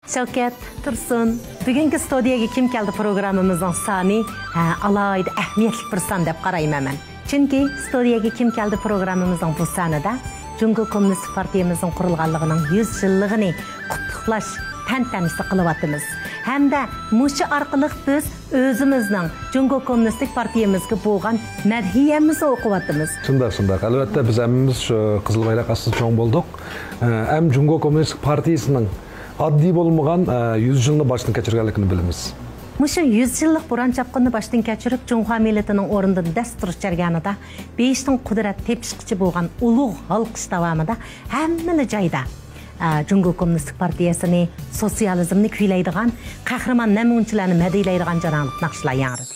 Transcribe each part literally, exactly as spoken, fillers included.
شەۋكەت، تۇرسۇن، بۈگۈنكى ستۇدىيەگە كىم كەلدى پروگراممىمىزنىڭ سانى، ھە، ئالاھىدە ئەھمىيەتلىك بىر سان دەپ قارايمەن مەن. چۈنكى ستۇدىيەگە كىم كەلدى پروگراممىمىزنىڭ بۇ سانىدا جۇڭگو كوممۇنىستىك پارتىيىمىزنىڭ قۇرۇلغانلىقىنىڭ يۈز يىللىقىنى قۇتلۇقلاش تەنتەنىسى قىلىۋاتىمىز. ھەمدە مۇشۇ ئارقىلىق بىز ئۆزىمىزنىڭ جۇڭگو كوممۇنىستىك پارتىيىمىزگە بولغان مەدھىيەمىزنى ئوقۇۋاتىمىز. شۇنداق، شۇنداق. ئەلۋەتتە، بىز ھەممىمىز شۇ قىزىل بايراق ئاستىدا چوڭ بولدۇق. ئە، ھەم جۇڭگو كوممۇنىستىك پارتىيىسىنىڭ ئاددىي بولمىغان، ئە، يۈز يىلنى باشتىن كەچۈرگەنلىكىنى بىلىمىز. مۇشۇ يۈز يىللىق بوران-چاپقۇننى باشتىن كەچۈرۈپ، جۇڭخۇا مىللىتىنىڭ ئورنىدىن دەس تۇرۇش جەريانىدا بېيىشتىن قۇدرەت تېپىشقىچە بولغان ئۇلۇغ ھالقىش داۋامىدا ھەممىلا جايدا، ئە، جۇڭگو كوممۇنىستىك پارتىيەسىنى، سوتسىيالىزمنى كۈيلەيدىغان، قەھرىمان نەمۇنىچىلەرنى مەدھىيلەيدىغان جانانلىق ناخشىلار ياڭرىدى.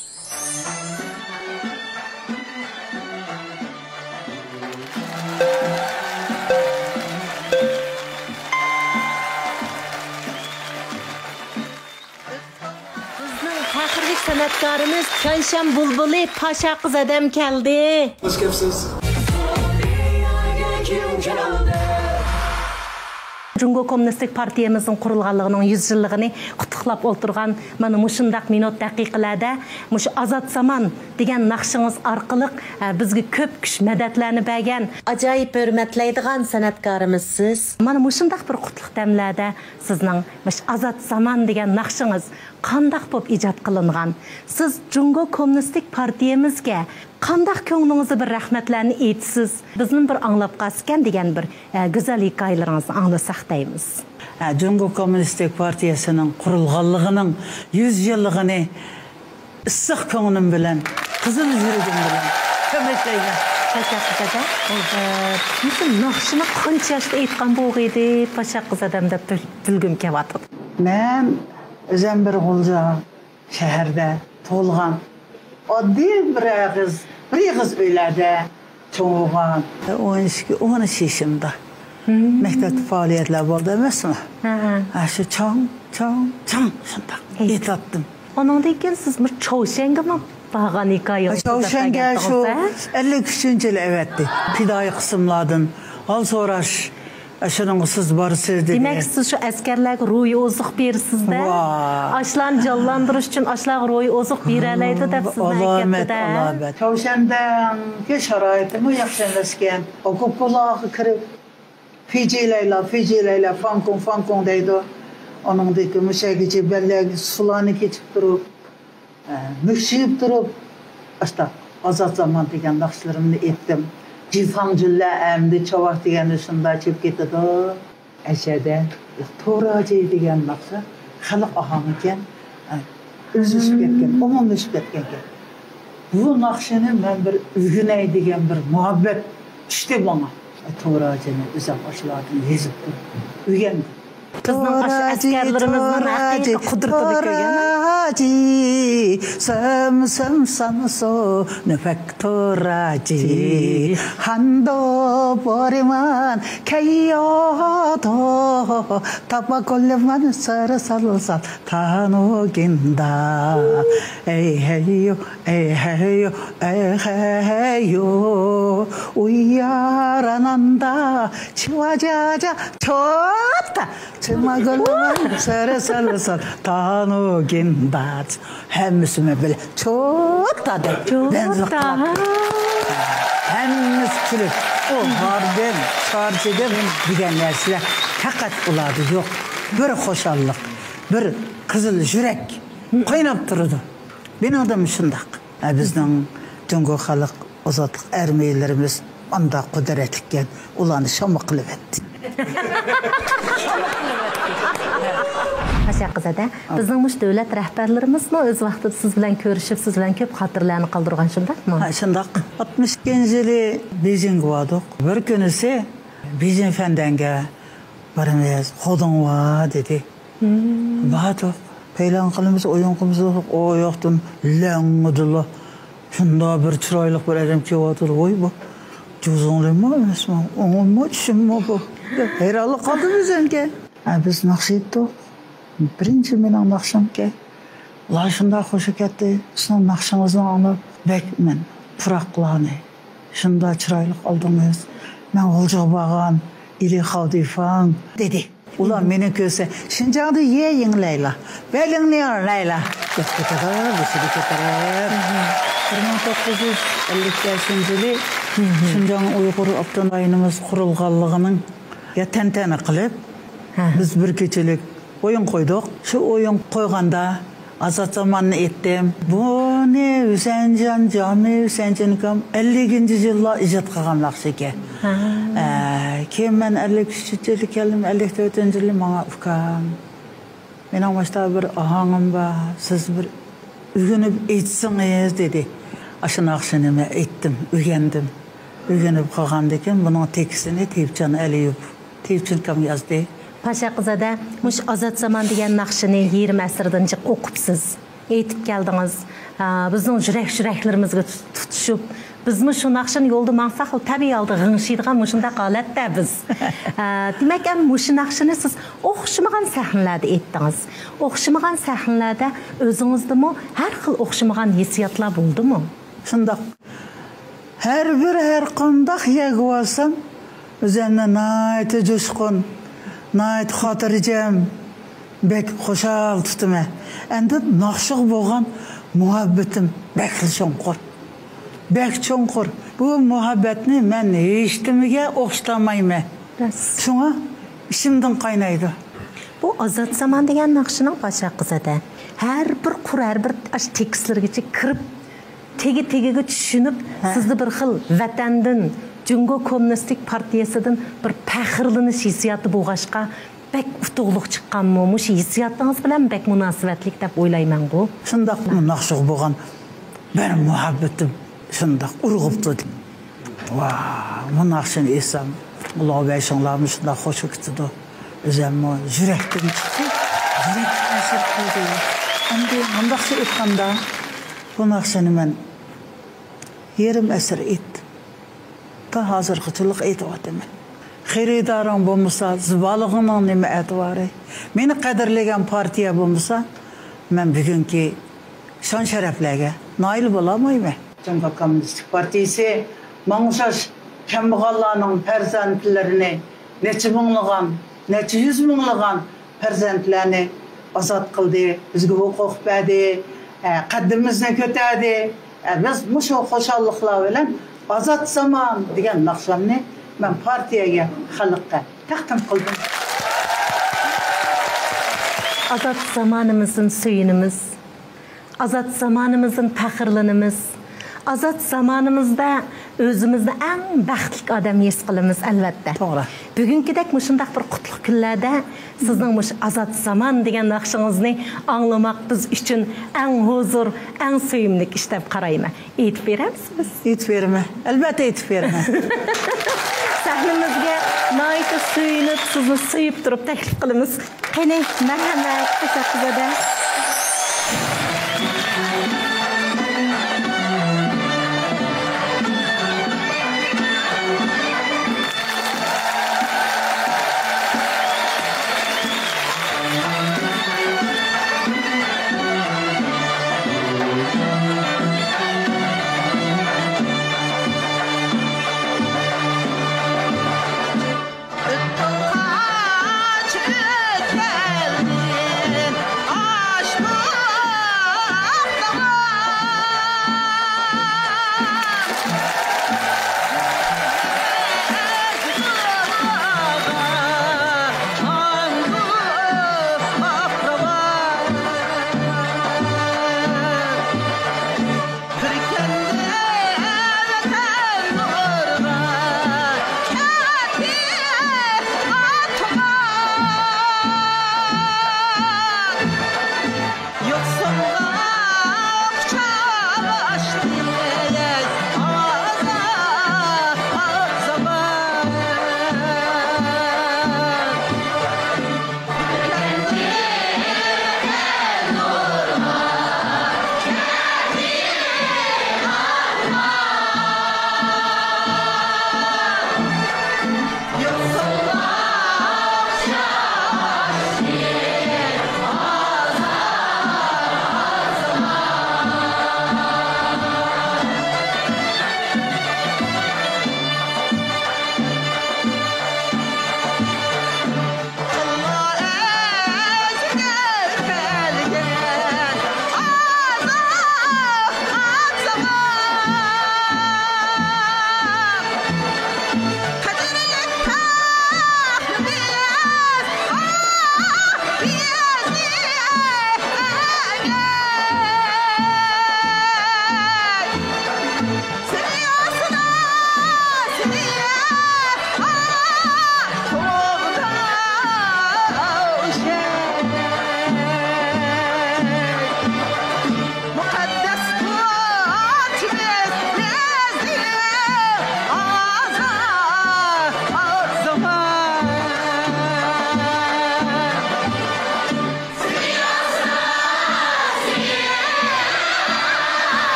بىزنىڭ پەخىرلىك سەنئەتكارىمىز چەنشەن بۇلبۇلى پاشا قىز ھەدەم كەلدى. خۇش كەپسىز. جۇڭگو كوممۇنىستىك پارتىيىمىزنىڭ قۇرۇلغانلىقىنىڭ يۈز يىللىقىنى قۇتلۇقلاپ ئولتۇرغان مانا مۇشۇنداق مىنۇت دەقىقىلەردە مۇشۇ ئازاد زامان دېگەن ناخشىڭىز ئارقىلىق، ئە، بىزگە كۆپ كۈچ مەدەتلەرنى بەرگەن، ئاجايىپ ھۆرمەتلەيدىغان سەنئەتكارىمىز سىز. مانا مۇشۇنداق بىر قۇتلۇق دەملەردە سىزنىڭ مۇشۇ ئازاد زامان دېگەن ناخشىڭىز قانداق بولۇپ ئىجاد قىلىنغان؟ سىز جۇڭگو كوممۇنىستىك پارتىيىمىزگە قانداق كۆڭلىڭىزدە بىر رەھمەتلەرنى ئېيتىسىز؟ بىزنىمۇ بىر ئاڭلاپ قالسىكەن دېگەن بىر، ئە، گۈزەل ھېكايىلىرىڭىزنى ئاڭلىساق دەيمىز. ئە، جۇڭگو كوممۇنىستىك پارتىيەسىنىڭ قۇرۇلغانلىقىنىڭ يۈز يىللىقىنى ئىسسىق كۆڭلۈم بىلەن، قىزىل يۈرىكىم بىلەن تەبرىكلەيمەن. پاشا قىز ھەدەم، ئە، مۇشۇ ناخشىنى قانچە ياشتا ئېيتقان بولغىيدى، پاشا قىز ھەدەم دەپ بىل-، بىلگۈم كېلىۋاتىدۇ. مەن ئۆزۈم بىر غۇلجا شەھەردە تۇغۇلغان، ئاددىي بىر ئېغىز، بىر ئېغىز ئۆيلەردە چوڭ بولغان. ئون ئىككى، ئون ئۈچ يېشىمدا مەكتەپتە پائالىيەتلەر بولدى ئەمەسمۇ؟ ھە، ھە. ھە، شۇ چاڭ، چاڭ، چاڭ شۇنداق ئېيتاتتىم. ئۇنىڭدىن كېيىن سىز بىر چاۋشيەنگىمۇ بارغان ھېكايىڭىزنى چاۋشيەنگە شۇ ئەللىك ئۈچىنچى يىلى ئەۋەتتى. پىدائىي قىسىملاردىن ھال سوراش، شۇنىڭغا سىز بارىسىز دېدى. دېمەك، سىز شۇ ئەسكەرلەرگە روھىي ئوزۇق بېرىسىز-دە. ۋا. ئاشۇلارنى جانلاندۇرۇش ئچۈن ئاشۇلارغا روھىي ئوزۇق بېرەلەيدۇ دەپ سىزنى ئەكەپتۇ-دە. ئالامەت. چاۋشيەندىكى شارائىتىمۇ ياخشى ئەمەسكەن. ئوكۇپلارغا كىرىپ، فىجىلەيلا، فىجىلەيلا، فاڭكۇڭ، فاڭكۇڭ دەيدۇ. ئۇنىڭدىكى مۇشەگىچى بەللەرگە سۇلارنى كېچىپ تۇرۇپ، ئە، مۈكچىيىپ تۇرۇپ، ئاشتا ئازاد زامان دېگەن ناخشىلىرىمنى ئېيتتىم. جىفاڭ جۈنلە ئەمدى چاۋاك دېگەندە شۇنداق چىقىپ كېتىدۇ. ئەشەدە توراجى دېگەن ناخشا خەلق ئاھاڭىكەن، ئە، ئۆزلىشىپ كەتكەن، ئومۇملىشىپ كەتكەنكەن. بۇ ناخشىنى مەن بىر ئۆگىنەي دېگەن بىر مۇھەببەت چۈشتى ماڭا. توراجىنى ئۆزۈم ئاشۇلاردىن يېزىپ تۇرۇپ ئۆگەندىم. بىزنىڭ ئاشۇ ئەسكەرلىرىمىزنىڭ ھەقىقىي قۇدرىتىنى كۆرگەن. توراجى، سەم، سەم، سامسۇ، نۈفەك توراجى، ھاندو، بورىمان، كەييودو، تاپا كوللىمان، سارا سالسال، تانۇ گىندا. ئەي ھەييو، ئەي ھەييو، ئەي ھەييو، ئۇياراناندا، چىۋاجاجا، چوتا، چىماگولمان، سارا سالسال، تانۇ گىندا. ھەممىسى مەن بىلەن چوتا دەپ چوتا. بەنزۇ قىلاتتى. ھەممىسى كۈلۈپ، ئۇ ھاردىم، چارچىدىم دېگەن نەرسىلەر پەقەت ئۇلاردا يوق. بىر خۇشاللىق، بىر قىزىل يۈرەك قايناپ تۇرىدۇ. مېنىڭدىمۇ شۇنداق. ئە، بىزنىڭ جۇڭگو خەلق ئازادلىق ئارمىيەلىرىمىز ئانداق قۇدرەتلىككەن، ئۇلارنى شاما قىلىۋەتتى. پاشا قىز ھەدە، بىزنىڭ مۇشۇ دۆلەت رەھبەرلىرىمىزمۇ ئۆز ۋاقتىدا سىز بىلەن كۆرۈشۈپ، سىز بىلەن كۆپ خاتىرىلەرنى قالدۇرغان، شۇنداقمۇ؟ ھە، شۇنداق. ئاتمىش ئىككىنچى يىلى بېيجىڭغا باردۇق. بىر كۈنىسى بېيجىڭ فەندەنگە بارىمىز، خودۇڭ ۋا دېدى. باردۇق. پەيلان قىلىمىز، ئويۇن قىلىمىز، ئۇ ياقتىن لەڭگىدىلا شۇنداق بىر چىرايلىق بىر ئادەم كېلىۋاتىدۇ. ۋاي، بۇ جۇزۇڭلىما ئەمەسمۇ؟ ئوڭۇممۇ، چۈشۈممۇ بۇ؟ دەپ ھەيرانلىق قالدىم ئۆزۈمگە. ھە، بىز ناخشا ئېيتتۇق. بىرىنچى مېنىڭ ناخشامكەن. ئۇلار شۇنداق خۇشى كەتتى. سىزنىڭ ناخشىڭىزنى ئاڭلاپ، بەك مەن پۇراقلارنى شۇنداق چىرايلىق ئالدىڭىز. مەن غۇلجىغا بارغان، ئىلى خاۋدىفاڭ دېدى. ئۇلار مېنى كۆرسە، شىنجاڭدا يە يېڭىلايلا، بەلىڭنى يېڭىلايلا دەپ كېتىدۇ، بېشىنى كۆتۈرۈپ. بىر مىڭ توققۇز يۈز ئەللىك بەشىنچى يىلى شىنجاڭ ئۇيغۇر ئاپتونوم رايونىمىز قۇرۇلغانلىقىنىڭ يا تەنتەنە قىلىپ، بىز بىر كېچىلىك ئويۇن قويدۇق. شۇ ئويۇن قويغاندا، ئازاد زاماننى ئېيتتىم. بۇنى ھۈسەنجان جامى، ھۈسەنجان ئاكام ئەللىكىنچى يىللار ئىجاد قىلغان ناخشا ئىكەن. ھە. ئە، كېيىن مەن ئەللىك ئۈچىنچى يىلى كەلدىم، ئەللىك تۆتىنچى يىلى ماڭا ئۇكام، مېنىڭ مۇشۇنداق بىر ئاھاڭىم بار، سىز بىر ئۆگىنىپ ئېيتسىڭىز دېدى. ئاشۇ ناخشىنى مەن ئېيتتىم، ئۆگەندىم. ئۆگىنىپ قالغاندىن كېيىن بۇنىڭ تېكىستىنى تېيىپجان ئەلىيېۋ، تېيىپجان ئاكام يازدى. پاشاقىزادە، مۇشۇ ئازاد زامان دېگەن ناخشىنى يېرىم ئەسىردىن جىق ئوقۇپسىز، ئېيتىپ كەلدىڭىز. ھە، بىزنىڭ يۈرەك يۈرەكلىرىمىزگە تۇت-، تۇتۇشۇپ، بىزمۇ شۇ ناخشىنى يولدا ماڭساق، تەبىئىي ھالدا غىڭشىيدىغان مۇشۇنداق ھالەتتە بىز. ھە، دېمەك، ئەمدى مۇشۇ ناخشىنى سىز ئوخشىمىغان سەھنىلەردە ئېيتتىڭىز. ئوخشىمىغان سەھنىلەردە ئۆزىڭىزدىمۇ ھەر خىل ئوخشىمىغان ھېسسىياتلار بولدىمۇ؟ شۇنداق. ھەر بىر، ھەر قانداق يەرگە بارسام، ئۆزۈمنى ناھايىتى جۇشقۇن، ناھايىتى خاتىرجەم، بەك خۇشال تۇتىمەن. ئەمدى ناخشىغا بولغان مۇھەببىتىم بەكلا چوڭقۇر. بەك چوڭقۇر. بۇ مۇھەببەتنى مەن ھېچنېمىگە ئوخشىتالمايمەن. راست. شۇڭا ئىچىمدىن قاينايدۇ. بۇ ئازاد زامان دېگەن ناخشىنىڭ، پاشاقىزادە، ھەر بىر قۇر، ھەر بىر ئاشۇ تېكىستلىرىگىچە كىرىپ، تېگى-تېگىگە چۈشىنىپ، ھە. سىزدە بىر خىل ۋەتەندىن، جۇڭگو كوممۇنىستىك پارتىيەسىدىن بىر پەخىرلىنىش ھېسسىياتى بولغاچقا، بەك ئۇتۇقلۇق چىققانمۇ؟ مۇشۇ ھېسسىياتىڭىز بىلەن بەك مۇناسىۋەتلىك دەپ ئويلايمەنغۇ. شۇنداقمۇ؟ ناخشىغا بولغان بىر مۇھەببىتىم شۇنداق ئۇرغۇپ تۇردى. ۋا، بۇ ناخشىنى ئېيتسام، ئۇلۇغ بېشىڭلارمۇ شۇنداق خۇشۇ كېتىدۇ. ئۆزۈممۇ يۈرەكتىن چىقتى. يۈرەك تەسىر قىلدى. ئەمدى مۇنداقچە ئېيتقاندا، بۇ ناخشىنى مەن يېرىم ئەسىر ئېيتتىم. تا ھازىرغىچىلىق ئېيتىۋاتىمەن. خېرىدارىڭ بولمىسا، زىبالىقىڭنىڭ نېمە ئەتىۋارى؟ مېنى قەدىرلىگەن پارتىيە بولمىسا، مەن بۈگۈنكى شان-شەرەپلەرگە نائىل بولالمايمەن. جۇڭگو كوممۇنىستىك پارتىيىسى ماڭا ئوخشاش كەمبەغەللەرنىڭ پەرزەنتلىرىنى، نەچچە مىڭلىغان، نەچچە يۈز مىڭلىغان پەرزەنتلەرنى ئازاد قىلدى، بىزگە ھوقۇق بەردى، ئە، قەددىمىزنى كۆتەردى. ئە، بىز مۇشۇ خۇشاللىقلار بىلەن ئازاد زامان دېگەن ناخشامنى مەن پارتىيەگە، خەلققە تەقدىم قىلدىم. ئازاد زامانىمىزدىن سۆيۈنىمىز. ئازاد زامانىمىزدىن پەخىرلىنىمىز. ئازاد زامانىمىزدا ئۆزىمىزنى ئەڭ بەختلىك ئادەم ھېس قىلىمىز، ئەلۋەتتە. توغرا. بۈگۈنكىدەك مۇشۇنداق بىر قۇتلۇق كۈنلەردە سىزنىڭ مۇشۇ ئازاد زامان دېگەن ناخشىڭىزنى ئاڭلىماق بىز ئۈچۈن ئەڭ ھۇزۇر، ئەڭ سۆيۈملۈك ئىش دەپ قارايمەن. ئېيتىپ بېرەمسىز؟ ئېيتىپ بېرىمەن. ئەلۋەتتە ئېيتىپ بېرىمەن. سەھنىمىزگە ناھايىتى سۆيۈنۈپ، سىزنى سۆيۈپ تۇرۇپ تەكلىپ قىلىمىز. قېنى، مەرھەمەت، پاشاقىزادە.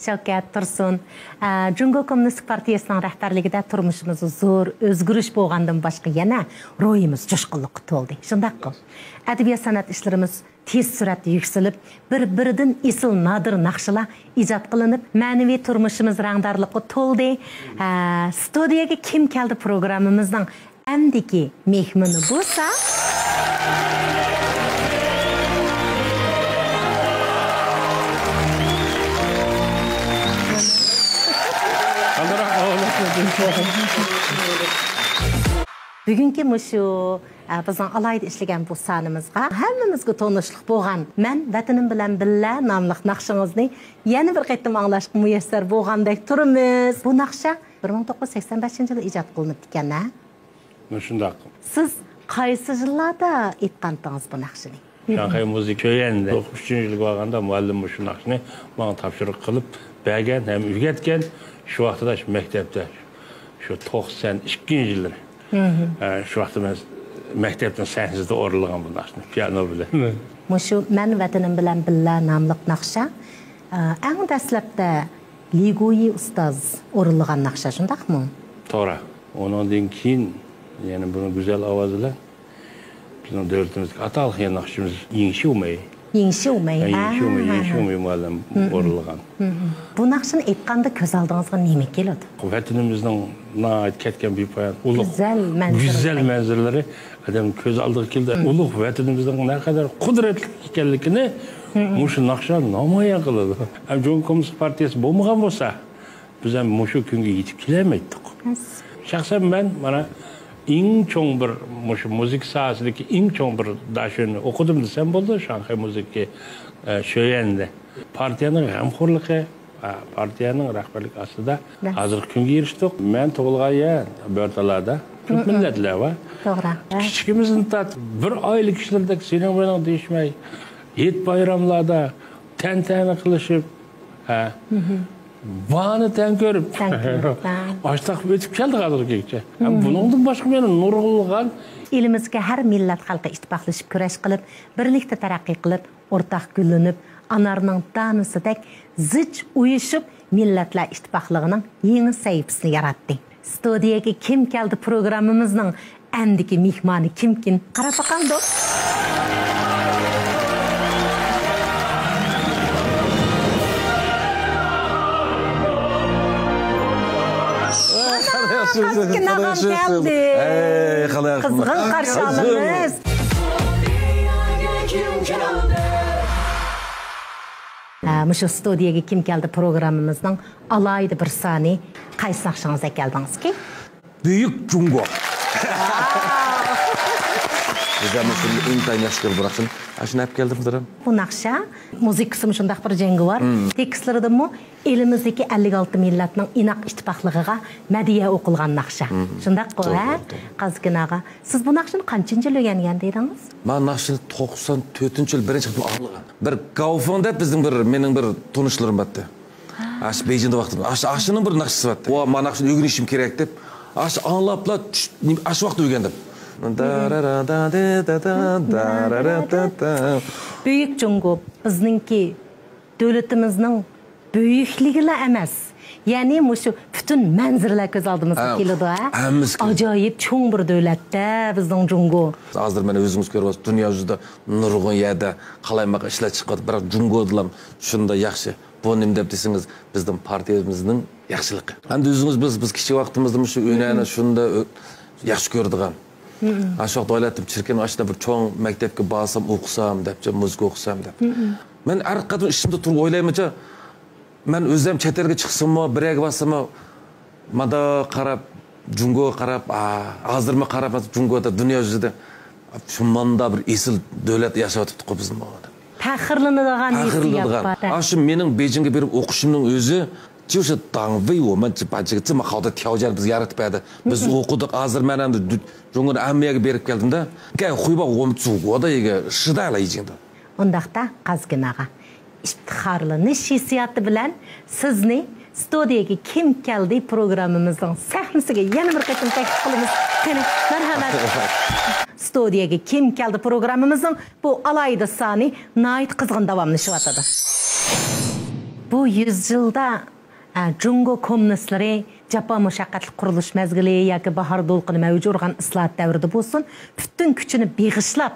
شاۋكەت تۇرسۇن، ئە، جۇڭگو كوممۇنىستىك پارتىيەسىنىڭ رەھبەرلىكىدە تۇرمۇشىمىزدا زور ئۆزگىرىش بولغاندىن باشقا يەنە روھىمىز جۇشقۇنلۇققا تولدى. شۇنداققۇ؟ ئەدەبىيات سەنئەت ئىشلىرىمىز تېز سۈرئەتتە يۈكسىلىپ، بىر-بىرىدىن ئېسىل نادىر ناخشىلار ئىجاد قىلىنىپ، مەنىۋى تۇرمۇشىمىز رەڭدارلىققا تولدى. ئە، ستۇدىيەگە كىم كەلدى پروگراممىمىزنىڭ ئەمدىكى مېھمىنى بولسا، بۈگۈنكى مۇشۇ، ئە، بىزنىڭ ئالاھىدە ئىشلىگەن بۇ سانىمىزغا ھەممىمىزگە تونۇشلۇق بولغان مەن ۋەتىنىم بىلەن بىللە ناملىق ناخشىڭىزنى يەنە بىر قېتىم ئاڭلاشقا مۇيەسسەر بولغاندەك تۇرىمىز. بۇ ناخشا بىر مىڭ توققۇز يۈز سەكسەن بەشىنچى يىلى ئىجاد قىلىنىپتىكەن، ھە؟ مۇشۇنداق. سىز قايسى يىللاردا ئېيتقانتىڭىز بۇ ناخشىنى؟ شاڭخەي مۇزىكا شۆيەندە توققۇز ئۈچىنچى يىلى بارغاندا مۇئەللىم مۇشۇ ناخشىنى ماڭا تاپشۇرۇق قىلىپ بەرگەن ھەم ئۆگەتكەن. شۇ ۋاقتىدا شۇ مەكتەپتە، شۇ توقسان ئىككىنچى يىللىرى، ئە، شۇ ۋاقىتتا مەن مەكتەپنىڭ سەھنىسىدە ئورۇنلىغان بۇ ناخشىنى پىيانو بىلەن. مۇشۇ مەن ۋەتىنىم بىلەن بىللە ناملىق ناخشا، ئە، ئەڭ دەسلەپتە لى گۇيى ئۇستاز ئورۇنلىغان ناخشا، شۇنداقمۇ؟ توغرا. ئۇنىڭدىن كېيىن يەنە بۇنىڭ گۈزەل ئاۋازى بىلەن بىزنىڭ دۆلىتىمىزدىكى ئاتالىق يەنە ناخشىمىز يىڭ شيۇمەي. يىڭ شيۇمەي، ھە، ھە، يىڭ شيۇمەي، ھە، يىڭ ھە. شيۇمەي مۇئەللىم ئورۇنلىغان. بۇ ناخشىنى ئېيتقاندا كۆز ئالدىڭىزغا نېمە كېلىدۇ؟ ۋەتىنىمىزنىڭ ناھايىتى كەتكەن بىپايان ئۇلۇغ گۈزەل مەنزىرىلىرى. گۈزەل مەنزىرىلىرى ئادەمنىڭ كۆز ئالدىغا كېلىدۇ. ئۇلۇغ ۋەتىنىمىزنىڭ نەقەدەر قۇدرەتلىك ئىكەنلىكىنى مۇشۇ ناخشا نامايان قىلىدۇ. ھەم جۇڭگو كوممۇنىست پارتىيەسى بولمىغان بولسا، بىز ھەم مۇشۇ كۈنگە يېتىپ كېلەلمەيتتۇق. شەخسەن مەن مانا ئەڭ چوڭ بىر، مۇشۇ مۇزىكا ساھەسىدىكى ئەڭ چوڭ بىر داشۆننى ئوقۇدۇم دېسەم بولىدۇ، شاڭخەي مۇزىكا، ئە، شۆيەندە. پارتىيەنىڭ غەمخورلۇقى، ئە، پارتىيەنىڭ رەھبەرلىكى ئاستىدا ھازىرقى كۈنگە ئېرىشتۇق. مەن تۇغۇلغان يەر بۆرتالادا كۆپ مىللەتلەر بار. توغرا. كىچىكىمىزدىن تارتىپ بىر ئائىلە كىشىلىرىدەك سېنىڭ مېنىڭ دېيىشمەي، ھېيت بايراملاردا تەنتەنە قىلىشىپ، ھە. بارنى تەڭ كۆرۈپ، تەڭ كۆرۈپ، ھە. ئاشتاق ئۆتۈپ كەلدى ھازىرغىچە. ھەم بۇنىڭدىن باشقا مېنى نۇرغۇنلىغان. ئېلىمىزگە ھەر مىللەت خەلقى ئىتتىپاقلىشىپ كۈرەش قىلىپ، بىرلىكتە تەرەققىي قىلىپ، ئورتاق گۈللىنىپ، ئانارنىڭ دانىسىدەك زىچ ئۇيۇشۇپ، مىللەتلەر ئىتتىپاقلىقىنىڭ يېڭى سەھىپىسىنى ياراتتى. ستۇدىيەگە كىم كەلدى پروگراممىمىزنىڭ ئەمدىكى مېھمانى كىمكىن؟ قاراپ باقامدۇق؟ قازكىن ئاغام كەلدى. قىزغىن قارشى ئالىمىز. ھە، مۇشۇ ستۇدىيەگە كىم كەلدى پروگراممىمىزنىڭ ئالاھىدە بىر سانى. قايسى ناخشىڭىزنى ئەكەلدىڭىزكى؟ بۈيۈك جۇڭگو. بىز ھەم شۇنى ئىنتايىن ياخشى كۆرىدۇ، بۇ ناخشىنى. ئاشۇنى ئەپ كەلدىم، دادام. بۇ ناخشا مۇزىكىسىمۇ شۇنداق بىر جەڭگىۋار. تېكىستلىرىدىمۇ ئېلىمىزدىكى ئەللىك ئالتە مىللەتنىڭ ئىناق ئىتتىپاقلىقىغا مەدھىيە ئوقۇلغان ناخشا. شۇنداققۇ، ھە؟ توغرا، توغرا. قازكىن ئاغا، سىز بۇ ناخشىنى قانچىنچى يىل ئۆگەنگەن دېدىڭىز؟ مەن ناخشىنى توقسان تۆتىنچى يىل بىرىنچى قېتىم ئاڭلىغان. بىر گاۋفېڭ دەپ بىزنىڭ بىر، مېنىڭ بىر تونۇشلىرىم بارتى. ئاشۇ بېيجىڭدا ۋاقتىم. ئاشۇ، ئاشۇنىڭ بىر ناخشىسى بارتى. ۋا، مانا ناخشىنى ئۆگىنىشىم كېرەك دەپ. ئاشۇ ئاڭلاپلا چۈش-، نېمە، ئاشۇ ۋاقىتتا ئۆگەندىم. بۈيۈك جۇڭگو بىزنىڭكى دۆلىتىمىزنىڭ بۈيۈكلۈكىلا ئەمەس، يەنى مۇشۇ پۈتۈن مەنزىرىلەر كۆز ئالدىمىزغا كېلىدۇ، ھە؟ ھەممىسى كېلىدۇ. ئاجايىپ چوڭ بىر دۆلەت-دە بىزنىڭ جۇڭگو. ھازىر مانا ئۆزىڭىز كۆرۈۋاتىسىز، دۇنيا يۈزىدە نۇرغۇن يەردە قالايمىقان ئىشلار چىقىۋاتىدۇ، بىراق جۇڭگودىلا شۇنداق ياخشى. بۇ نېمە دەپ دېسىڭىز، بىزنىڭ پارتىيەمىزنىڭ ياخشىلىقى. ئەمدى ئۆزىڭىز، بىز، بىز كىچىك ۋاقتىمىزدا مۇشۇ ھۈنەرنى شۇنداق ئۆ-، ياخشى كۆرىدىغان. ئاشۇ ۋاقىتتا ئويلايتتىم، چىركىن ئاشۇنداق بىر چوڭ مەكتەپكە بارسام، ئوقۇسام دەپچە، مۇزىكا ئوقۇسام دەپ. مەن ھەر قېتىم ئىشىمدا تۇرۇپ ئويلايمەنچە، مەن ئۆزۈم چەت ئەلگە چىقساممۇ، بىر يەرگە بارساممۇ، مادا قاراپ، جۇڭگوغا قاراپ، ئا، ھازىرمۇ قاراپ، جۇڭگودا، دۇنيا يۈزىدە شۇنداق بىر ئېسىل دۆلەت ياشاۋاتىپتىقۇ بىزمۇ. پەخىرلىنىدىغان ھېسسىيات بار. ئاشۇ مېنىڭ بېيجىڭغا بېرىپ ئوقۇشۇمنىڭ ئۆزى، 就是党为我们这把这个这么好的条件 بىزگە يارىتىپ بەردى. بىز ئوقۇدۇق، ھازىر مەن ئەمدى دۇ-، جۇڭگونىڭ ھەممە يېرىگە بېرىپ كەلدىم-دە. 该汇报我们祖国的一个时代了已经的。 ئۇنداقتا، قازكىن ئاغا، ئىپتىخارلىنىش ھېسسىياتى بىلەن سىزنى ستۇدىيەگە كىم كەلدى پروگراممىمىزنىڭ سەھنىسىگە يەنە بىر قېتىم تەكلىپ قىلىمىز. قېنى، مەرھەمەت. ستۇدىيەگە كىم كەلدى پروگراممىمىزنىڭ بۇ ئالاھىدە سانى ناھايىتى قىزغىن داۋاملىشىۋاتىدۇ. بۇ يۈز يىلدا، ئە، جۇڭگو كوممۇنىستلىرى جاپا مۇشەققەتلىك قۇرۇلۇش مەزگىلى ياكى باھار دولقۇنى مەۋج ئۇرغان ئىسلاھات دەۋرىدە بولسۇن، پۈتۈن كۈچىنى بېغىشلاپ،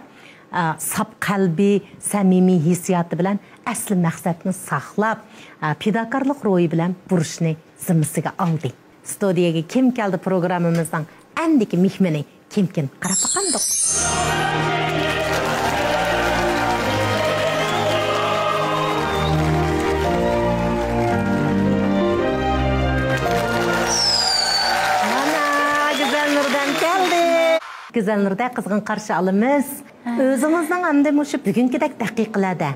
ئە، ساپ قەلبى، سەمىمىي ھېسسىياتى بىلەن ئەسلى مەقسەتنى ساقلاپ، ئە، پىداكارلىق روھى بىلەن بۇرچنى زىممىسىگە ئالدى. ستۇدىيەگە كىم كەلدى پروگراممىمىزنىڭ ئەمدىكى مېھمىنى كىمكىن قاراپ باقامدۇق. مانا، گۈزەلنۇردەم كەلدى. گۈزەلنۇردە قىزغىن قارشى ئالىمىز. ئۆزىڭىزنىڭ ئەمدى مۇشۇ بۈگۈنكىدەك دەقىقىلەردە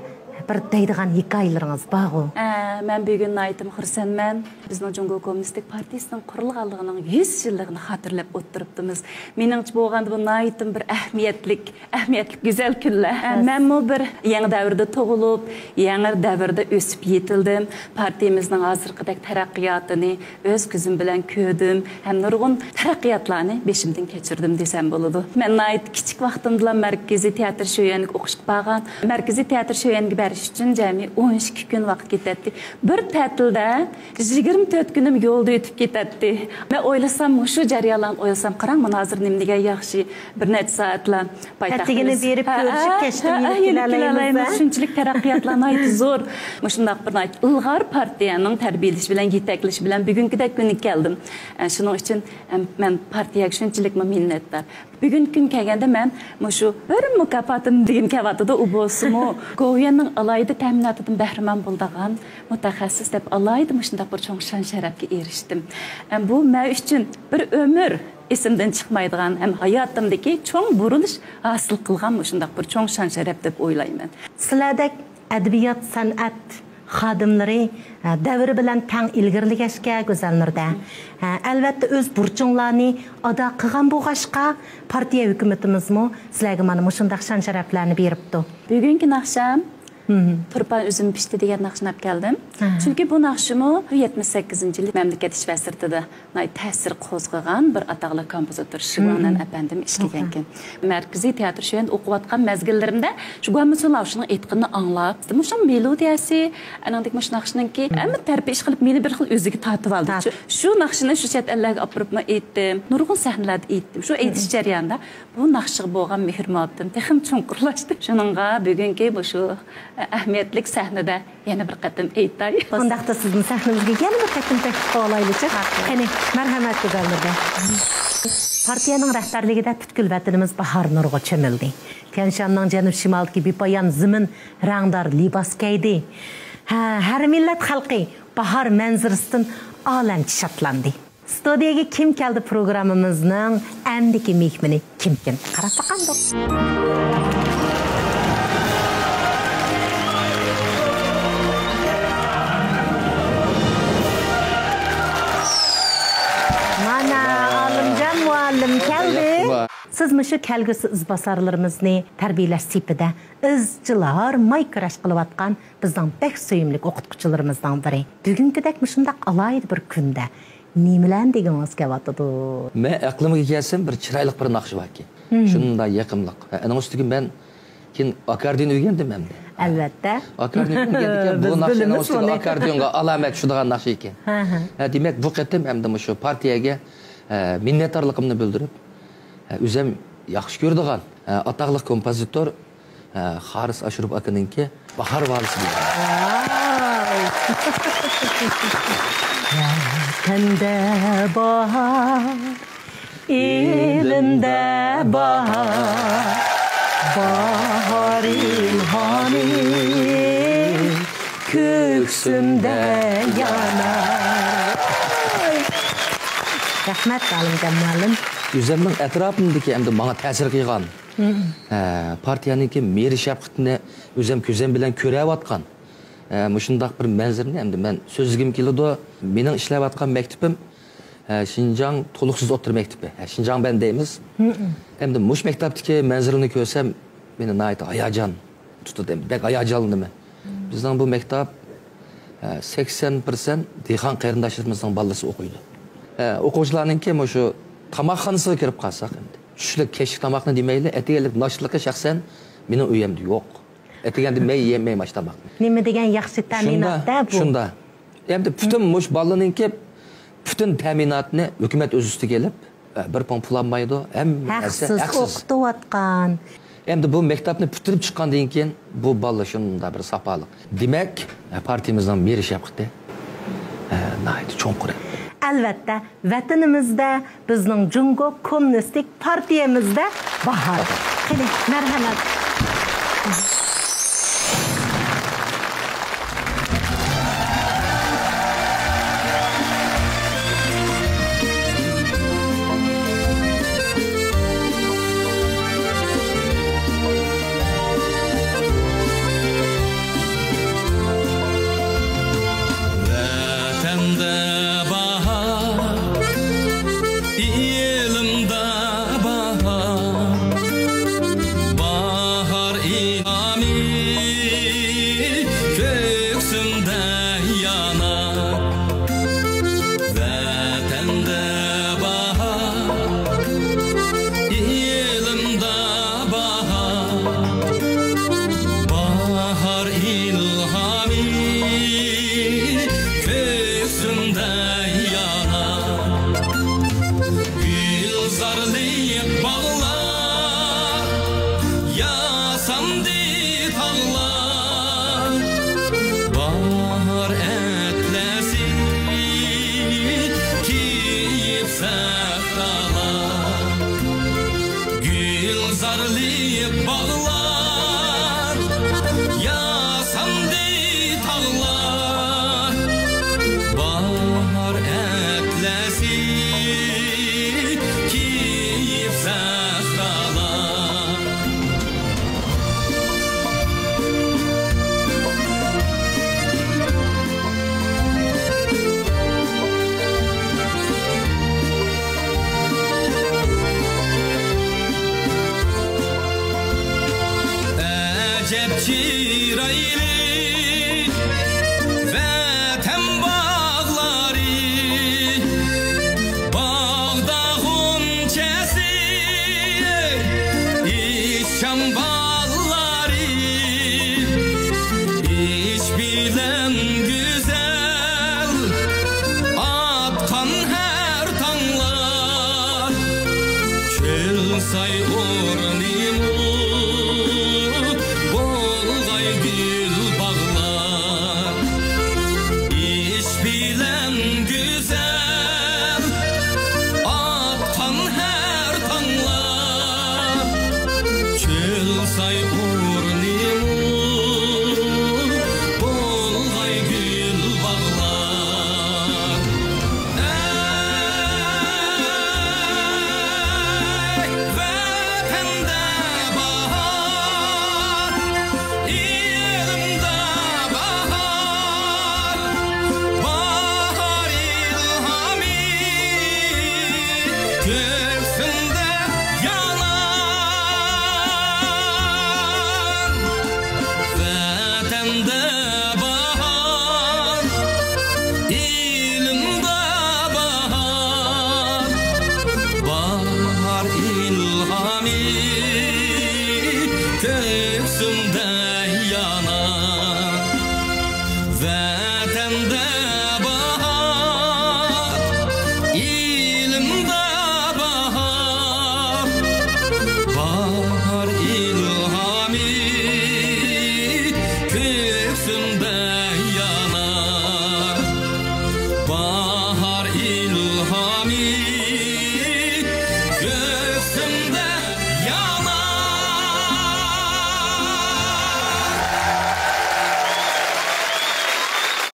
بىر دەيدىغان ھېكايىلىرىڭىز بارغۇ؟ ئە، مەن بۈگۈن ناھايىتىمۇ خۇرسەنمەن. بىزنىڭ جۇڭگو كوممۇنىستىك پارتىيىسىنىڭ قۇرۇلغانلىقىنىڭ يۈز يىللىقىنى خاتىرىلەپ ئولتۇرۇپتىمىز. مېنىڭچە بولغاندا بۇ ناھايىتىمۇ بىر ئەھمىيەتلىك، ئەھمىيەتلىك گۈزەل كۈنلەر. ئە، مەنمۇ بىر يېڭى دەۋردە تۇغۇلۇپ، يېڭى دەۋردە ئۆسۈپ يېتىلدىم. پارتىيىمىزنىڭ ھازىرقىدەك تەرەققىياتىنى ئۆز كۆزۈم بىلەن كۆردۈم ھەم نۇرغۇن تەرەققىياتلارنى بېشىمدىن كەچۈردۈم دېسەم بولىدۇ. مەن ناھايىتى كىچىك ۋاقتىمدىلا مەركىزىي تىياتىر شۆيۈەنگە ئوقۇشقا بارغان. مەركىزىي تىياتىر شۆيۈەنگە بېرىش ئۈچۈن جەمئىي ئون ئىككى كۈن ۋاقىت كېتەتتى. بىر تەتىلدە يىگىرمە تۆت كۈنۈم يولدا ئۆتۈپ كېتەتتى. مەن ئويلىسام، مۇشۇ جەريانلارنى ئويلىسام، قاراڭ، مانا ھازىر نېمە دېگەن ياخشى. بىر نەچچە سائەتلا پايتەختىمىز. ئەتىگىنى بېرىپ ھە، كۆرۈشۈپ، ھە، كەچتە ھە، يېنىپ ھە، يېنىپ كېلەلەيمىز. كېلەلەيمىز. شۇنچىلىك تەرەققىياتلار ناھايىتى زور. مۇشۇنداق بىر ناھايىتى ئىلغار پارتىيەنىڭ تەربىيەلىشى بىلەن، يېتەكلىشى بىلەن بۈگۈنكىدەك كۈنگە كەلدىم. ئە، شۇنىڭ ئۈچۈن، ئەم، مەن پارتىيەگە شۇنچىلىكمۇ مىننەتدار. بۈگۈنكى كۈن كەلگەندە مەن مۇشۇ بىر مۇكاپاتىم دېگىنى كەلۋاتىدۇ، ئۇ بولسىمۇ، گوۋۇيۈەننىڭ ئالاھىدە تەمىناتىدىن بەھرىمەن بولىدىغان مۇتەخەسسىس دەپ ئالاھىدە مۇشۇنداق بىر چوڭ شان-شەرەپكە ئېرىشتىم. ئەم، بۇ مەن ئۈچۈن بىر ئۆمۈر ئېسىمدىن چىقمايدىغان ھەم ھاياتىمدىكى چوڭ بۇرۇلۇش ھاسىل قىلغان مۇشۇنداق بىر چوڭ شان-شەرەپ دەپ ئويلايمەن. سىلەردەك ئەدەبىيات، سەنئەت خادىملىرى، ھە، دەۋرى بىلەن تەڭ ئىلگىرىلىگەچكە، گۈزەلنۇردە، ھە، ئەلۋەتتە، ئۆز بۇرچۇڭلارنى ئادا قىلغان بولغاچقا، پارتىيە ھۆكۈمىتىمىزمۇ سىلەرگە مانا مۇشۇنداق شان-شەرەپلەرنى بېرىپتۇ. بۈگۈنكى ناخشام، مم، تۇرپان ئۈزۈم پىشتى دېگەن ناخشىنى ئەپ كەلدىم. ھە. چۈنكى بۇ ناخشىمۇ يەتمىش سەككىزىنچى يىلى مەملىكەت ئىچى ۋە سىرتىدا ناھايىتى تەسىر قوزغىغان بىر ئاتاقلىق كومپوزىتور شىۋاڭنەن ئەپەندىم ئىشلىگەنكەن. مەركىزىي تىياتىر شۆيۈنىدە ئوقۇۋاتقان مەزگىللىرىمدە شۇ گۇەنمىچۈن لاۋشىنىڭ ئېيتقىنىنى ئاڭلاپ، مۇشۇ مېلودىيەسى، ئانىڭدىكى مۇشۇ ناخشىنىڭكى ھەممە تەرىپى ئىشقىلىپ مېنى بىر خىل ئۆزىگە تارتىۋالدى. شۇ، شۇ ناخشىنى شۇ چەت ئەللەرگە ئاپىرىپمۇ ئېيتتىم. نۇرغۇن سەھنىلەردە ئېيتتىم. شۇ ئېيتىش جەريانىدا بۇ ناخشىغا بولغان مېھىر-مۇھەببىتىم تېخىمۇ چوڭقۇرلاشتى. شۇنىڭغا بۈگۈنكى مۇشۇ ئەھمىيەتلىك سەھنىدە يەنە بىر قېتىم ئېيتاي. ئۇنداقتا سىزنى سەھنىمىزگە يەنە بىر قېتىم تەكلىپ قىلىۋالايلىچۇ. قېنى، مەرھەمەت، گۈزەلنۇردە. پارتىيەنىڭ رەھبەرلىكىدە پۈتكۈل ۋەتىنىمىز باھار نۇرىغا چۆمۈلدى. تيەنشاننىڭ جەنۇب-شىمالىدىكى بىپايان زېمىن رەڭدار لىباس كىيدى. ھە، ھەر مىللەت خەلقى باھار مەنزىرىسىدىن ئالەمچە شادلاندى. ستۇدىيەگە كىم كەلدى پروگراممىمىزنىڭ ئەمدىكى مېھمىنى كىمكىن؟ قاراپ باقامدۇق. مانا، ئالىمجان مۇئەللىم كەلدى. سىز مۇشۇ كەلگۈسى ئىزباسارلىرىمىزنى تەربىيەلەش سېپىدە ئىزچىل ھارماي كۈرەش قىلىۋاتقان بىزنىڭ بەك سۆيۈملۈك ئوقۇتقۇچىلىرىمىزنىڭ بىرى. بۈگۈنكىدەك مۇشۇنداق ئالاھىدە بىر كۈندە نېمىلەرنى دېگۈڭىز كېلىۋاتىدۇ؟ مەن ئەقلىمگە كەلسەم، بىر چىرايلىق بىر ناخشا باركەن. شۇنداق يېقىملىق. ھە، ئۇنىڭ ئۈستىگە مەن كېيىن ئاكاردىيون ئۆگەندىم ئەمدى. ئەلۋەتتە. ئاكاردىيون ئۆگەندىكەن، بۇ ناخشىنىڭ ئۈستىگە ئاكاردىيونغا ئالامەت چۈشىدىغان ناخشا ئىكەن. ھە، دېمەك، بۇ قېتىم ئەمدى مۇشۇ پارتىيەگە، ھە، مىننەتدارلىقىمنى بىلدۈرۈپ، ھە، ئۆزۈم ياخشى كۆرىدىغان، ھە، ئاتاقلىق كومپوزىتور، ھە، خارىس ئاشۇروف ئاكىنىڭكى باھار ۋالىسى دېگەن. ۋاي! ۋەتەندە باھار، ئېلىمدە باھار، باھار ئىلھامى كۆكسۈمدە يانار. رەھمەت، ئالىمجان مۇئەللىم. ئۆزۈمنىڭ ئەتراپىمدىكى ئەمدى ماڭا تەسىر قىلغان، ھە، پارتىيەنىڭكى مېھرى شەپقىتىنى ئۆزۈم كۆزۈم بىلەن كۆرۈۋاتقان، ھە، مۇشۇنداق بىر مەنزىرىنى ئەمدى مەن سۆزلىگۈم كېلىدۇ. مېنىڭ ئىشلەۋاتقان مەكتىپىم، ھە، شىنجاڭ تولۇقسىز ئوتتۇرا مەكتىپى، ھە، شىنجاڭبەن دەيمىز. ئەمدى مۇشۇ مەكتەپتىكى مەنزىرىنى كۆرسەم، مېنى ناھايىتى ھاياجان تۇتىدۇ، بەك ھاياجانلىنىمەن. بىزنىڭ بۇ مەكتەپ، ھە، سەكسەن پىرسەنت دېھقان قېرىنداشلىرىمىزنىڭ بالىسى ئوقۇيدۇ. ھە، ئوقۇغۇچىلارنىڭكى مۇشۇ تاماقخانىسىغا كىرىپ قالساق ئەمدى، چۈشلۈك، كەچلىك تاماقنى دېمەيلى، ئەتىگەنلىك ناشتىلىقى شەخسەن مېنىڭ ئۆيۈمدە يوق. ئەتىگەندە مەي يېمەي ماش تاماقنى. نېمە دېگەن ياخشى تەمىنات-دە بۇ. شۇنداق. ئەمدى پۈتۈن مۇش بالىنىڭكى پۈتۈن تەمىناتنى ھۆكۈمەت ئۆز ئۈستىگە ئېلىپ، بىر پۇڭ پۇل ئالمايدۇ، ھەممە نەرسە ھەقسىز ھەقسىز. ئوقۇتۇۋاتقان. ئەمدى بۇ مەكتەپنى پۈتتۈرۈپ چىققاندىن كېيىن بۇ بالا شۇنداق بىر ساپالىق. دېمەك، پارتىيىمىزنىڭ مېھرى شەپقىتى، ئە، ناھايىتى چوڭقۇر. ئەلۋەتتە، ۋەتىنىمىزدە، بىزنىڭ جۇڭگو كوممۇنىستىك پارتىيەمىزدە باھار. قېنى، مەرھەمەت. ۋەتەندە باھار، ئېلىمدا باھار، باھار ئىلھامى كۆكسۈمدە يانار. ۋەتەندە باھار، ئېلىمدا باھار، باھار ئىلھامى كۆكسۈمدە يانار. گۈلزارلىق باغلار ياساندى تاغلار، باھار ئەتلەسى كىيىپ سەھرالار. گۈلزارلىق باغلار ياساندى تاغلار، باھار ئەتلەسى كىيىپ سەھرالار. ئەجەب چىرايلىق ۋەتەن باغلىرى، باغدا غۇنچەسى، ئىشچان بالىلىرى، ئىش بىلەن گۈزەل ئاتقان ھەر تاڭلار، چۆل ساي ئورنىمۇ بولغاي گۈل باغلار. ئىش بىلەن گۈزەل ئاتقان ھەر تاڭلار، چۆل ساي ئورنىمۇ بولغاي گۈل باغلار. ئەي ۋەتەندە باھار، ئېلىمدا باھار، باھار ئىلھامى